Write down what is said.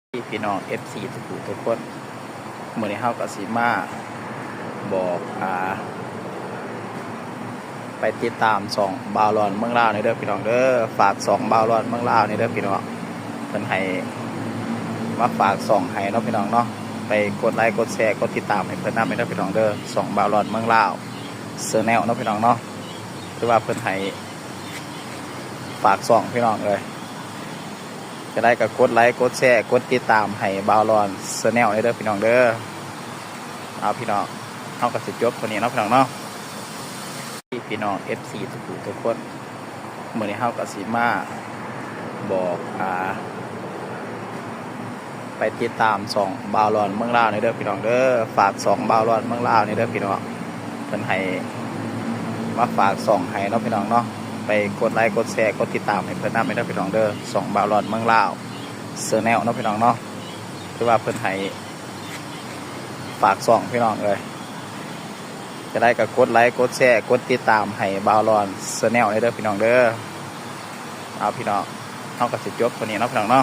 ພີ່ນ້ອງ ເອັຟຊີ ທຸກຜູ້ທຸກຄົນ ມື້ນີ້ເຮົາກໍຊິມາບອກ ອ່າ ໄປຕິດຕາມຊ່ອງບ່າວຫຼອນເມືອງລາວນີ້ເດີພີ່ນ້ອງເດີ. ຝາກຊ່ອງບ່າວຫຼອນເມືອງລາວນີ້ເດີພີ່ນ້ອງ ເພິ່ນໃຫ້ມາຝາກຊ່ອງໃຫ້ເນາະພີ່ນ້ອງເນາະ. ໄປກົດໄລກົດແຊ ກົດຕິດຕາມໃຫ້ເພິ່ນນຳເດີພີ່ນ້ອງເດີ ຊ່ອງບ່າວຫຼອນເມືອງລາວ Channel ເນາະພີ່ນ້ອງເນາະ. ຄືວ່າເພິ່ນໃຫ້ຝາກຊ່ອງພີ່ນ້ອງເອີຍ ຈັ່ງໃດກໍກົດໄລກົດແຊ ກົດຕິດຕາມໃຫ້ບ່າວຫຼອນ Channel ເດີພີ່ນ້ອງເດີ. ເອົາພີ່ນ້ອງ ເຮົາກໍຊິຈົບເທົ່ານີ້ເນາະພີ່ນ້ອງເນາະ. ພີ່ນ້ອງ ເອັຟຊີ ທຸກຜູ້ທຸກຄົນ ມື້ນີ້ເຮົາກໍຊິມາບອກ ອ່າ ໄປຕິດຕາມຊ່ອງບ່າວຫຼອນເມືອງລາວນີ້ເດີພີ່ນ້ອງເດີ. ຝາກຊ່ອງບ່າວຫຼອນເມືອງລາວນີ້ເດີພີ່ນ້ອງ ເພິ່ນໃຫ້ມາຝາກຊ່ອງໃຫ້ເນາະພີ່ນ້ອງເນາະ. ໄປກົດໄລກົດແຊ ກົດຕິດຕາມໃຫ້ເພິ່ນນຳເດີພີ່ນ້ອງເດີ ຊ່ອງບ່າວຫຼອນເມືອງລາວ Channel ເນາະພີ່ນ້ອງເນາະ. ຄືວ່າເພິ່ນໃຫ້ຝາກຊ່ອງພີ່ນ້ອງເອີຍ ຈັ່ງໃດກໍກົດໄລກົດແຊ ກົດຕິດຕາມໃຫ້ບ່າວຫຼອນ Channel ເດີພີ່ນ້ອງເດີ. ເອົາພີ່ນ້ອງ ເຮົາກໍຊິຈົບເທົ່ານີ້ເນາະພີ່ນ້ອງເນາະ.